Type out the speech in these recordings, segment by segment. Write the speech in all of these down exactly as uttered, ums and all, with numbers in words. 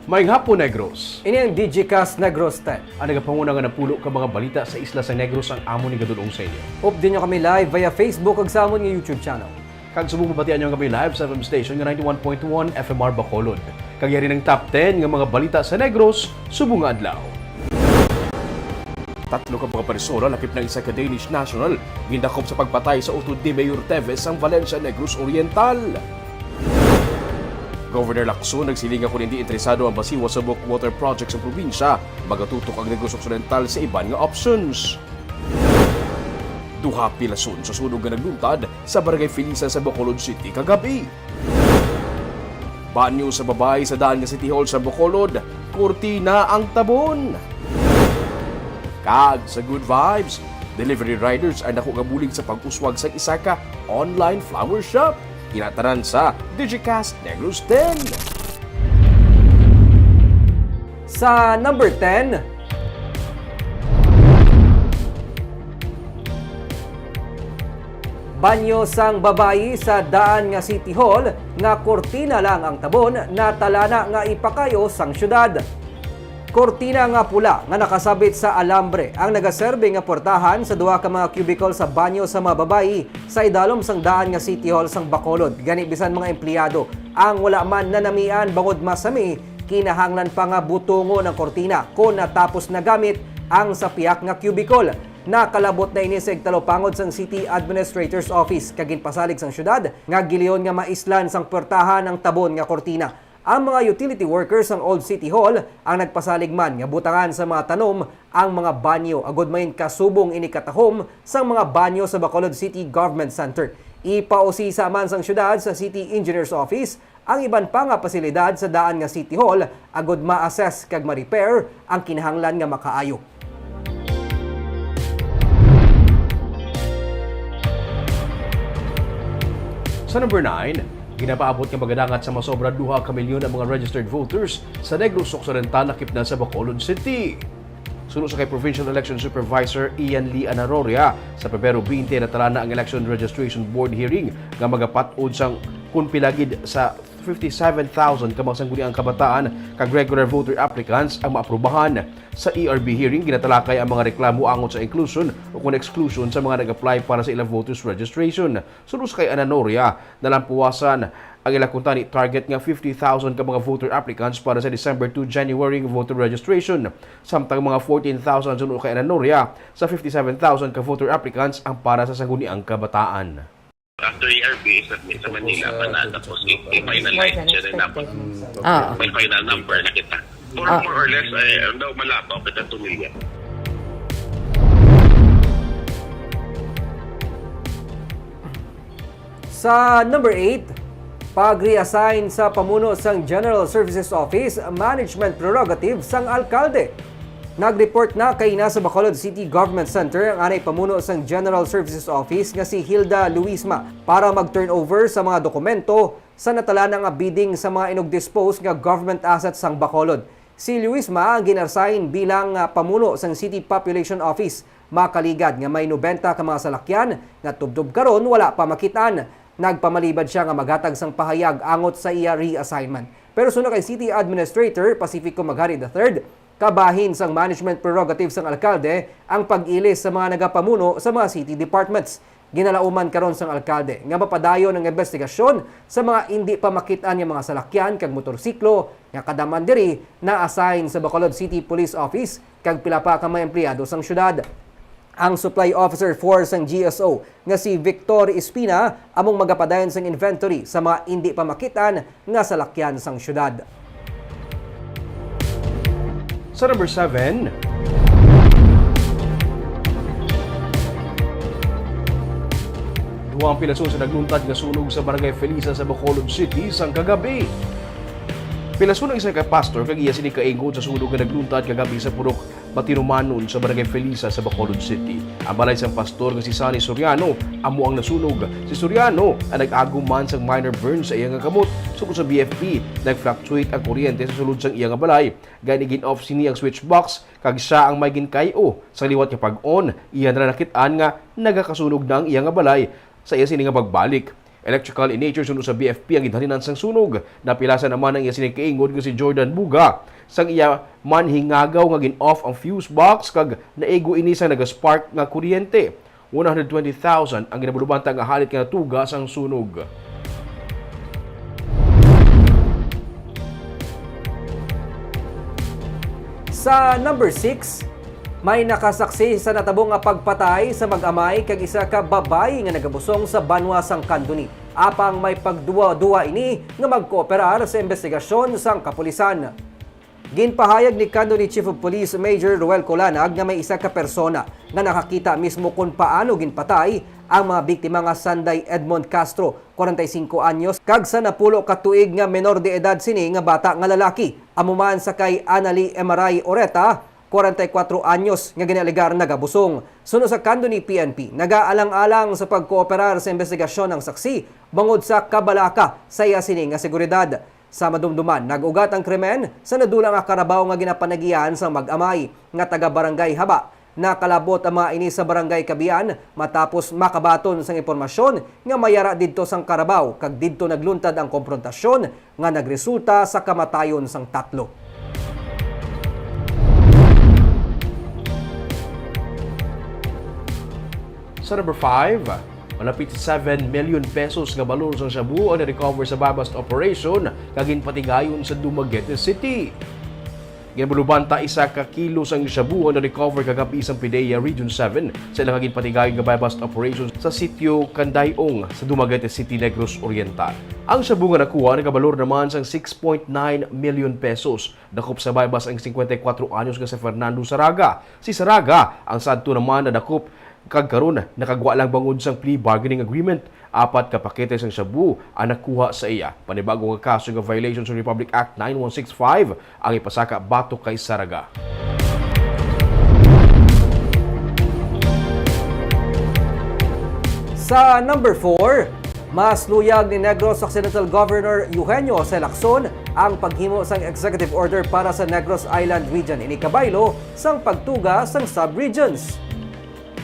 Maayong hapon, Negros. Ini ang Digicast Negros ten. Ang nagapanguna nga napulo ka mga balita sa isla sa Negros ang amon igadul-ong sa inyo. Update nyo kami live via Facebook ug sa amon nga YouTube channel. Kag subong mabatian nyo kami live sa F M station nga ninety-one point one F M R Bacolod. Kag yari ang top ten nga mga balita sa Negros subong nga adlaw. Tatlo ka mga persona lakip na isa ka Danish national gindakop sa pagpatay sa utod ni Mayor Teves sang Valencia, Negros Oriental. Governor Lacson nagsiling nga kon indi interesado ang Basiwa Subok Water Project sa probinsya, magatutok ang Negros Occidental sa iban nga options. Duha pilason sa sunog nga nagluntad sa Barangay Felisa sa Bacolod City kagab-i. Banyo sa babayi sa daan nga City Hall sa Bacolod, kurtina ang tabon. Kag sa Good Vibes, delivery riders ang dako nga bulig sa pag-uswag sa isa ka online flower shop. Ina tanan sa Digicast Negros ten. Sa number ten, banyo sang babayi sa daan nga City Hall nga kurtina lang ang tabon, natalana nga ipakayo sang syudad. Kurtina nga pula nga nakasabit sa alambre ang nagaserbi nga portahan sa duha ka mga cubicle sa banyo sa mga babayi sa idalom sang daan nga City Hall sang Bacolod. Gani, bisan mga empleyado ang wala man nanamian bangod masami, kinahanglan pa nga butongon ang kurtina kon natapos na gamit ang sa pihak nga cubicle. Nakalabot na ini sa igtalupangod sang City Administrator's Office kag ginpasalig sang syudad nga giliyon nga maislan sang portahan ang tabon nga kurtina. Ang mga utility workers sang Old City Hall ang nagpasalig man nga butangan sa mga tanom ang mga banyo agud main kasubong ini katahom sang mga banyo sa Bacolod City Government Center. Ipausisa man sang syudad sa City Engineer's Office ang iban pa nga pasilidad sa daan nga City Hall agud ma-assess kag ma-repair ang kinahanglan nga makaayo. Sa number nine, ginapaabot nga magadangat sa masobra duha ka milyon ang mga registered voters sa Negros Occidental lakip na sa Bacolod City. Suno sa kay Provincial Election Supervisor Ian Lee Anaroria, sa Pebrero twenty natalana ang Election Registration Board hearing nga magapat-od sang kon pila gid sa fifty-seven thousand ka mga sangguniang kabataan kag regular voter applicants ang maaprubahan. Sa E R B hearing, ginatalakay ang mga reklamo angot sa inclusion o kon exclusion sa mga nag-apply para sa ilang voters registration. Suno sa kay Anaroria, nalampuwasan ang ila kuntani target nga fifty thousand ka mga voter applicants para sa December to January nga voter registration, samtang mga fourteen thousand suno kay Anaroria sa fifty-seven thousand ka voter applicants ang para sa sangguniang kabataan. After E R B, submit sa Manila pa na, tapos i-finalize siya rin na. Ah. May final number na kita. Or ah, more or less, ay, ang daw malabo kita two million. Sa number eight, pag-reassign sa pamuno sang General Services Office, management prerogative sang alkalde. Nag-report na kaina sa Bacolod City Government Center ang anay pamuno sang General Services Office nga si Hilda Luisma para mag-turnover sa mga dokumento sa natalana nga bidding sa mga inug-dispose nga government assets sang Bacolod. Si Luisma ang gin-assign bilang, ah, pamuno sang City Population Office. Makaligad nga may nobenta ka mga salakyan nga tubtob karon wala pa makit-an. Nagpamalibad sia nga maghatag sang pahayag angot sa iya reassignment. Pero suno kay City Administrator Pacifico Maghari the third, kabahin sang management prerogative sang alkalde ang pag-ilis sa mga nagapamuno sa mga city departments. Ginalauman karon sang alkalde nga mapadayon ang imbestigasyon sa mga indi pa makit-an nga mga salakyan kag motorsiklo nga kadam-an diri na-assign sa Bacolod City Police Office kag pila pa ka mga empleyado sang syudad. Ang supply officer four sang G S O nga si Victor Espina among magapadayon sang inventory sa mga indi pa makit-an nga salakyan sang syudad. Sa number seven, duha ang pilason sa nagluntad nga sunog sa Barangay Felisa sa Bacolod City sang kagabi. Pilason ang isa ka pastor kag iya sini kaingod sa sunog nga nagluntad kagabi sa purok Batinumanon sa Barangay Felisa sa Bacolod City. Ang balay sang pastor nga si Sonny Soriano amo ang nasunog. Si Soriano ang nag-agom man sang minor burn sa iya nga kamot. Suno sa B F P, nag-fluctuate ang kuryente sa sulod sang iya nga balay. Gani gin-off sini ang switch box kag sia ang may ginkay-o. Sa liwat nga pag-on, iya na lang nakit-an nga nagakasunog na ang iya nga balay sa iya sini nga pagbalik. Electrical in nature suno sa B F P ang ginhalinan sang sunog. Napilasan naman ang iya sini kaingod nga si Jordan Buga sang iya man hingagaw nga gin-off ang fuse box kag naigo ini sang naga-spark nga kuryente. One hundred twenty thousand ang ginabalubanta nga halit nga natuga sang sunog. Sa number six, may nakasaksi sa natabo nga pagpatay sa mag-amay kag isa ka babayi nga nagabusong sa banwa sang Candoni. Apang may pagduwa-duwa ini nga magkooperar sa imbestigasyon sang kapulisan. Ginpahayag ni Candoni Chief of Police Major Roel Colanag nga may isa ka persona nga nakakita mismo kon paano ginpatay ang mga biktima nga sanday Edmond Castro, kwarenta y singko anyos, kag sa napulo ka tuig nga menor de edad sini nga bata nga lalaki. Amo man sa kay Anali Emaray Oreta, kwarenta y kwatro anyos, nga ginaalegar nagabusong. Suno sa Candoni P N P, nagaalang-alang sa pagkooperar sa imbestigasyon ang saksi bangod sa kabalaka sa iya sini nga seguridad. Sa madumduman, nag-ugat ang krimen sa nadula nga karabaw nga ginapanagian sang mag-amay nga taga Barangay Haba. Nakalabot ang mga ini sa Barangay Kabian matapos makabaton sang impormasyon nga may yara didto sang karabaw, kag didto nagluntad ang komprontasyon nga nagresulta sa kamatayon sang tatlo. Sa number five, malapit sa seven million pesos nga balor sang shabu ang na-recover sa buy-bust operation nga ginpatigayon sa Dumaguete City. Ginbalubanta isa ka kilo sang shabu ang na-recover kagab-i sang PDEA Region seven sa ilang ginpatigayon nga buy-bust operation sa sitio Candayong sa Dumaguete City, Negros Oriental. Ang shabu nga nakuha nagabalor naman sang six point nine million pesos. Dakop sa buy-bust ang singkwenta y kwatro anyos nga si Fernando Saraga. Si Saraga ang sadto naman nadakop kag karon nakagwa lang bangod sang plea bargaining agreement. Apat ka pakete sang shabu ang nakuha sa iya. Panibago nga kaso nga violation sa Republic Act nine one six five ang ipasaka batok kay Saraga. Sa number four, mas luyag ni Negros Occidental Governor Eugenio C. Lacson ang paghimo sang executive order para sa Negros Island Region. Ini kabaylo sang pagtuga sang sub-regions.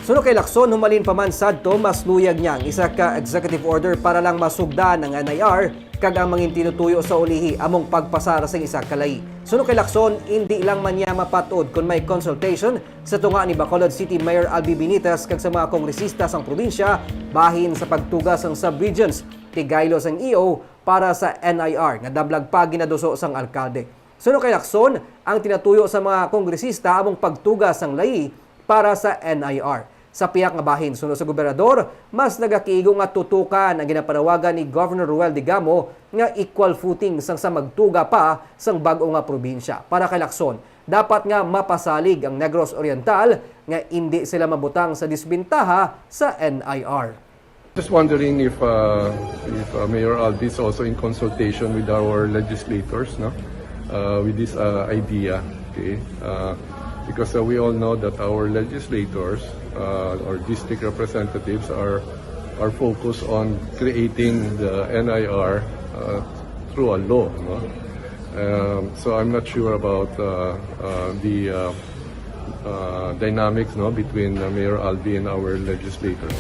Suno kay Lacson, humalin pa man sadto, mas luyag niya ang isa ka executive order para lang masugdan ang N I R kag ang mangin tinutuyo sa ulihi among pagpasar sing isa ka layi. Suno kay Lacson, indi lang man niya mapat-od kon may consultation sa tunga ni Bacolod City Mayor Albi Benitez kag sa mga kongresista sang probinsya bahin sa pagtuga sang sub-regions, tigaylo sang E O para sa N I R nga dablag pa ginaduso sang alkalde. Suno kay Lacson, ang tinatuyo sa mga kongresista among pagtuga sang layi para sa N I R. Sa pihak nga bahin, suno sa gobernador, mas nagakiigo nga tutukan ang ginapanawagan ni Governor Roel Digamo nga equal footing sang sa magtuga pa sang bag-o nga probinsya. Para kay Lacson, dapat nga mapasalig ang Negros Oriental nga indi sila mabutang sa disbentaha sa N I R. Just wondering if, uh, if, uh, Mayor Albi is also in consultation with our legislators, no? Uh, with this, uh, idea, okay? Uh, because, uh, we all know that our legislators, uh, or district representatives are, are focused on creating the N I R, uh, through a law, no? Um, so I'm not sure about, uh, uh, the, uh, uh, dynamics, no, between, uh, Mayor Albi and our legislators.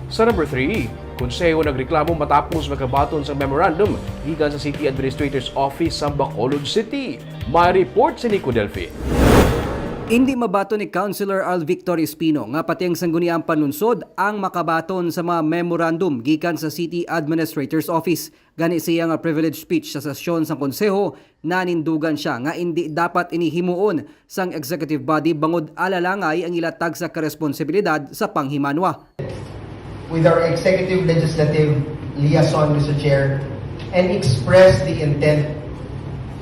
Sa number three, Konseho nagreklamo matapos makabaton sa memorandum gikan sa City Administrator's Office sa Bacolod City. May report si Nico Delphi. Indi mabaton ni Councilor Al Victor Espino nga pati ang Sangguniang Panlungsod ang makabaton sa mga memorandum gikan sa City Administrator's Office. Gani, sa iya nga privilege speech sa sesyon sang Konseho, nanindugan siya nga indi dapat ini himuon sang executive body bangod alalangay ang ila tagsa ka responsibilidad sa panghimanwa. With our executive legislative liaison, Mister Chair, and express the intent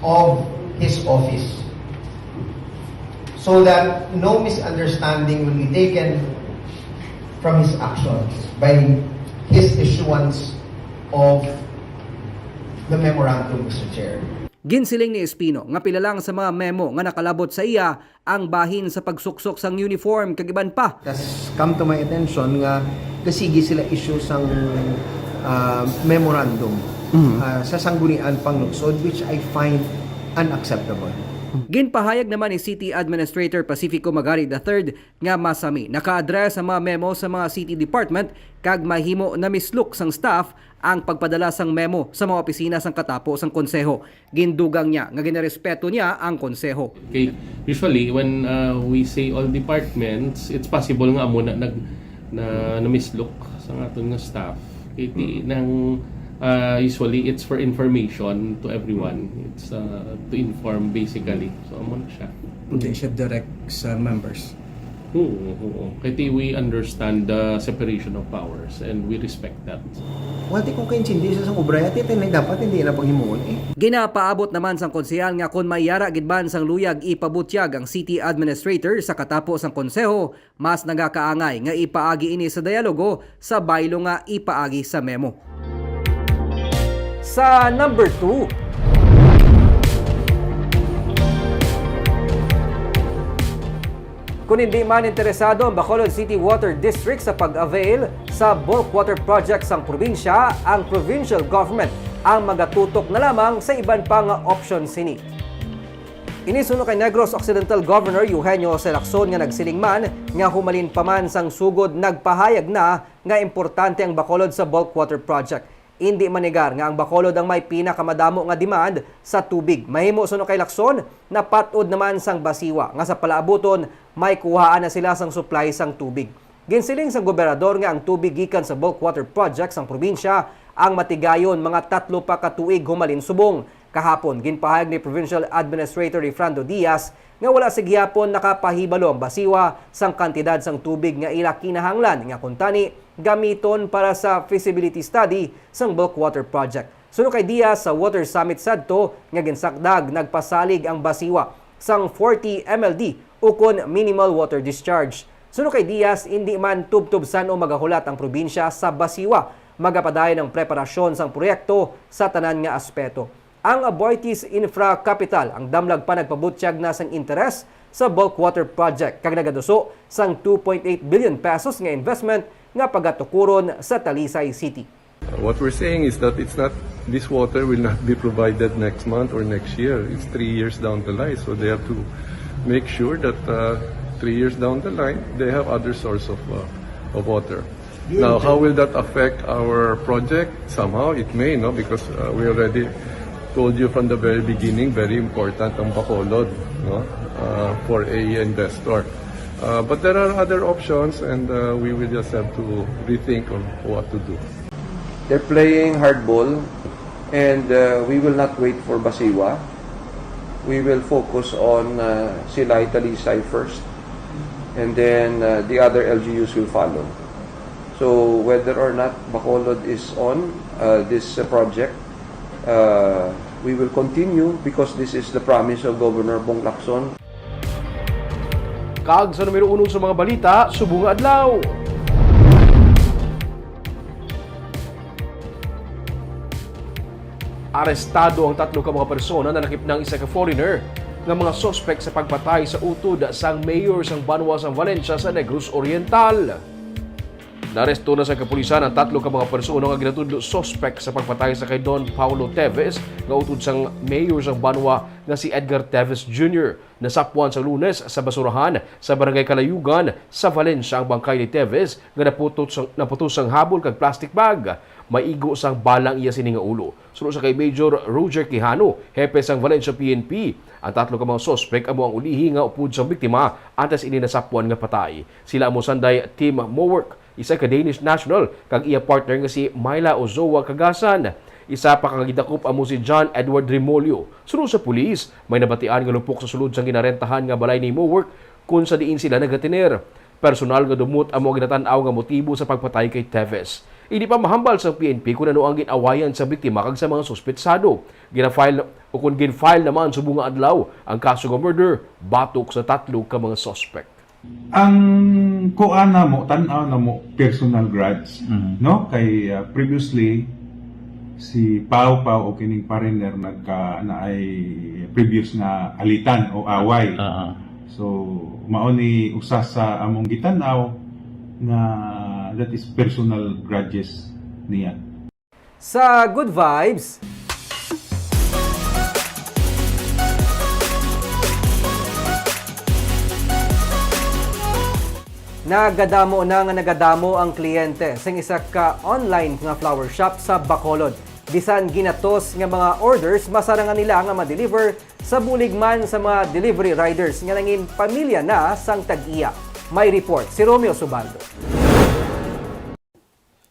of his office so that no misunderstanding will be taken from his actions by his issuance of the memorandum, Mister Chair. Ginsiling ni Espino nga pila lang sa mga memo nga nakalabot sa iya ang bahin sa pagsuksok sang uniform kag iban pa. It has come to my attention nga kasigi sila issue sang ah, memorandum ah, sa Sangguniang Panlungsod, which I find unacceptable. Ginpahayag naman ni City Administrator Pacifico Magari the third nga masami naka-address ang mga memo sa mga city department kag mahimo na misluk sang staff ang pagpadala sang memo sa mga opisina sang katapo sang konseho. Gindugang niya nga ginarespeto niya ang konseho. Okay, usually when uh, we say all departments, it's possible nga amo na nag na namisluk sa aton nga staff. Kay ti nang uh, usually it's for information to everyone. It's uh, to inform basically. So amo na siya. Hindi siya direct sa members. Oo, oo. Kay ti we understand the separation of powers and we respect that. Wala ti ko kaintindi sa sang obra yati, ti dapat hindi na paghimuon eh. Ginapaabot naman sang konsehal nga kon may yara gid man sang luyag ipabutyag ang city administrator sa katapo sang konseho, mas nagakaangay nga ipaagi ini sa dialogo sa baylo nga ipaagi sa memo. Sa number two, Kung hindi man interesado ang Bacolod City Water District sa pag-avail sa bulk water project sang probinsya, ang provincial government ang magatutok na lamang sa iban pa nga option sini. Ini suno kay Negros Occidental Governor Eugenio Jose Lacson nga nagsiling man nga humalin pa man sang sugod nagpahayag na nga importante ang Bacolod sa bulk water project. Indi manegar nga ang Bacolod ang may pinakamadamo nga demand sa tubig. Mahimo suno kay Lacson, napat-od naman sang Basiwa nga sa palaabuton may kuhaan na sila sang supply sang tubig. Ginsiling sang gobernador nga ang tubig gikan sa bulk water project sang probinsya ang matigayon mga tatlo pa ka tuig humalin subong. Kahapon, ginpahayag ni Provincial Administrator Rifrando Diaz nga wala sa gihapon nakapahibalo ang Basiwa sang kantidad sang tubig nga ila kinahanglan nga kuntani gamiton para sa feasibility study sang bulk water project. Suno kay Diaz, sa Water Summit sadto nga ginsakdag, nagpasalig ang Basiwa sang forty M L D ukon minimal water discharge. Suno kay Diaz, indi man tubtob san-o magahulat ang probinsya sa Basiwa. Magapadayon ang preparasyon sang proyekto sa tanan nga aspeto. Ang Aboitiz Infra Capital ang damlag pa nagpabutyag na sang interes sa bulk water project kag nagaduso sang two point eight billion pesos nga investment nga pagatukuron sa Talisay City. What we're saying is that it's not, this water will not be provided next month or next year. It's three years down the line, so they have to make sure that uh, three years down the line they have other source of uh, of water. Now, how will that affect our project? Somehow it may, no, because uh, we already told you from the very beginning, very important ang Bacolod, no, uh, for a investor. Uh, but there are other options, and uh, we will just have to rethink on what to do. They're playing hardball, and uh, we will not wait for Basiwa. We will focus on uh, Silay, Talisay first, and then uh, the other L G Us will follow. So whether or not Bacolod is on uh, this uh, project, uh, we will continue because this is the promise of Governor Bong Lacson. Kag sa numero uno sa mga balita subong nga adlaw. Arestado ang tatlo ka mga persona na nakipnang isa ka foreigner nga mga suspek sa pagpatay sa utod sang mayor sang banwa sang Valencia sa Negros Oriental. Naaresto na sa kapulisan ang tatlo ka mga persona nga ginatudlo suspek sa pagpatay sa kay Don Paulo Teves nga utod sang mayor sang banwa nga si Edgar Teves Junior. Nasapwan sa Lunes sa basurahan sa Barangay Kalayugan sa Valencia ang bangkay ni Teves nga naputos sang, naputos sang habol kag plastic bag. May igo sang bala ang iya sini nga ulo. Suno sa kay Major Roger Quijano, hepe sang Valencia P N P, ang tatlo ka mga suspek amo ang ulihi nga upod sang biktima antes ini nasapwan nga patay. Sila amo sanday Tim Mowork, isa ka Danish national, kag iya partner nga si Myla Ozoa Kagasan. Isa pa ka gidakop amo si John Edward Remolyo. Suno sa pulis, may nabatian nga lupok sa sulod sang ginarentahan nga balay ni Mowork kon sa diin sila nagatiner. Personal nga dumot amo ang ginatan-aw nga motibo sa pagpatay kay Teves. Indi pa mahambal sang P N P kon ano ang gin-awayan sa biktima kag sa mga suspetsado. Gina-file ukon gin-file naman subong nga adlaw ang kaso nga murder batok sa tatlo ka mga suspek. Ang kuan namo, tan-aw namo personal grudge, no? Kay ah, previously si Pau Pau o kining foreigner nagka naay previous nga alitan o away. Ah, So mao ni usa sa among gitanaw nga that is personal grudges niya. Sa Good Vibes, Nagadamo na nga nagadamo ang kliyente sang isa ka online nga flower shop sa Bacolod. Bisan ginatos nga mga orders, masarangan nila nga ma-deliver sa bulig man sa mga delivery riders nga nangin pamilya na sang tag-iya. May report si Romeo Subaldo.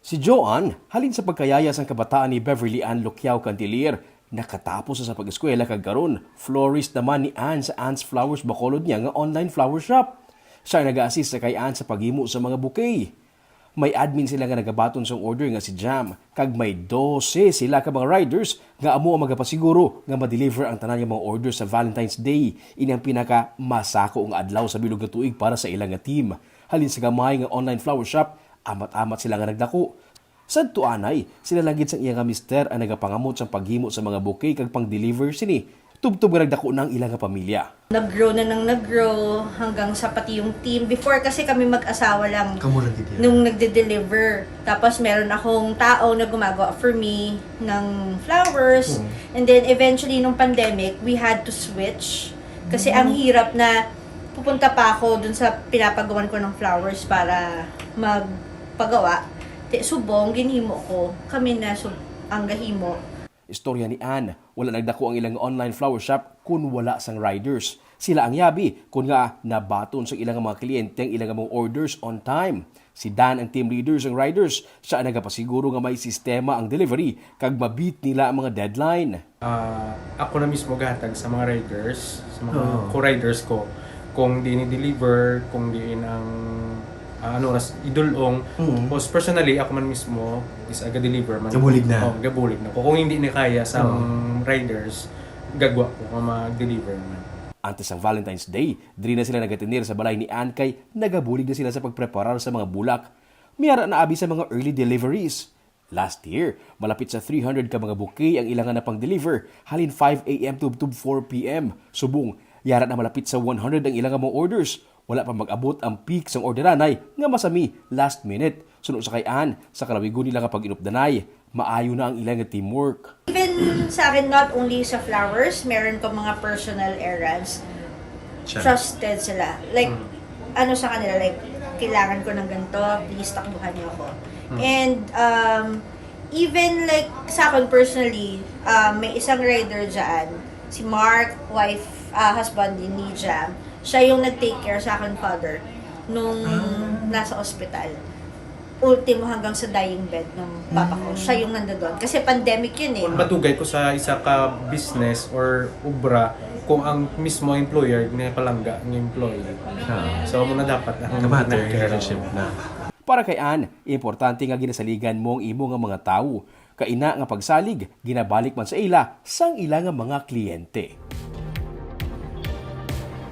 Si Joanne, halin sa pagkayaya sang kabataan ni Beverly Ann Luquiao Cantilier, nakatapos na sa pag-eskwela kag karon, florist naman ni Ann sa Ann's Flowers Bacolod niya nga online flower shop. Siya ang nag-assist sa kay Ann sa paghimo sa mga bouquet. May admin sila nga nagabaton sang order nga si Jam, kag may dose sila ka mga riders nga amo ang magapasiguro nga ma-deliver ang tanan nga mga order sa Valentine's Day. Ini ang pinaka masako nga adlaw sa bilog nga tuig para sa ila nga team. Halin sa gamay nga online flower shop, amat-amat sila nga nagdako. Sadto anay, sila lang gid sang iya nga mister ang nagapangamot sang paghimo sa mga bouquet kag pang-deliver sini, tubtob nga nagdako na ang ila nga pamilya. Nag-grow na nang nag-grow hanggang sa pati yung team. Before kasi kami mag-asawa lang Kamo lang gid yan. Nung nagde-deliver. Tapos meron akong tao na gumagawa for me ng flowers. Mm. And then eventually nung pandemic, we had to switch. Kasi Mm. ang hirap na pupunta pa ako dun sa pinapagawan ko ng flowers para magpagawa. Ti-, subong, ginhimo ko. Kami na sub-, ang gahimo. Istorya ni Ann, wala nagdako ang ilang online flower shop kun wala sang riders. Sila ang yabi kun nga nabaton sa ilang mga kliyente ang ilang mga orders on time. Si Dan ang team leader sang riders. Siya ang nagapasiguro nga may sistema ang delivery kag ma-beat nila ang mga deadline. Ah, ako na mismo gahatag sa mga riders, sa mga Oo. co-riders ko, kung diin i-deliver, kung diin ang, ah, ano oras idul-ong. Mm. Tapos personally, ako man mismo is aga-deliver man. Gabulig na. Oh, gabulig na. Kung hindi ni kaya sa Oo. mga riders, gagwa ko nga mag-deliver man. Antes sang Valentine's Day, diri na sila nagatener sa balay ni Ann kay nagabulig na sila sa pagpreparar sa mga bulak. May ara na abi sa mga early deliveries. Last year, malapit sa three hundred ka mga bouquet ang ila nga napang-deliver halin five A M tubtob four P M. Subong, yara na malapit sa one hundred ang ila nga mga orders. Wala pa mag-abot ang peak sang orderanay nga masami last minute. Suno sa kay Ann, sa kalawigon nila nga pag-inupdanay, maayo na ang ila nga teamwork. Even sa akin, not only sa flowers, meron ko mga personal errands. Siya. Trusted sila. Like, Mm. ano sa kanila, like, kailangan ko ng ganito, please takbuhan niyo ako. Mm. And, um, even like sa akin personally, um, may isang rider dyan, si Mark, wife, ah, husband din ni Jam. Siya yung nag-take care sa akin, father, nung Ah. nasa ospital. Ultimo hanggang sa dying bed ng papa ko, Mm. siya yung nandoon. Kasi pandemic yun eh. Kung matugay ko sa isa ka business or obra, kung ang mismo employer, ginapalangga ng employee. Ah. So, amo na dapat ang Kabata yung nagkakaroon. Relationship na. Para kay Ann, importante nga ginasaligan mo ang imo nga mga tawo. Kay ina nga pagsalig, ginabalik man sa ila sang ila nga mga kliyente.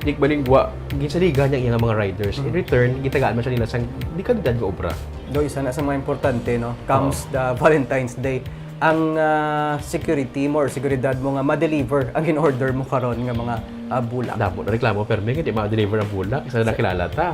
Nick Balingwa, ginsaligan niya ang iyang mga riders. In Mm. return, gitagaan man siya nila sang dekalidad nga obra. Do, isa na sa mga importante, no? Comes Oo. the Valentine's Day. Ang, ah, security mo or seguridad mo nga ma-deliver ang in-order mo karon nga mga, ah, bulak. Damo na reklamo, pero may nga di ma-deliver ang bulak. Isa na nakilala ta.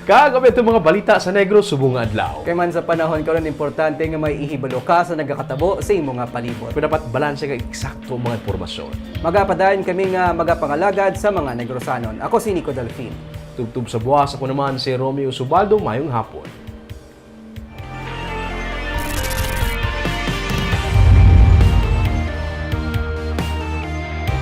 Kag, abi, itong mga balita sa Negros subong nga adlaw. Kay man sa panahon karon, importante nga may ihibalo ka sa nagakatabo sa imo nga palibot. Kung dapat balanse kag eksakto ang mga impormasyon. Magapadayon kami nga magapangalagad sa mga Negrosanon. Ako si Nico Delfin. Tubtob sa buwas, ako naman si Romeo Subaldo. Mayong hapon.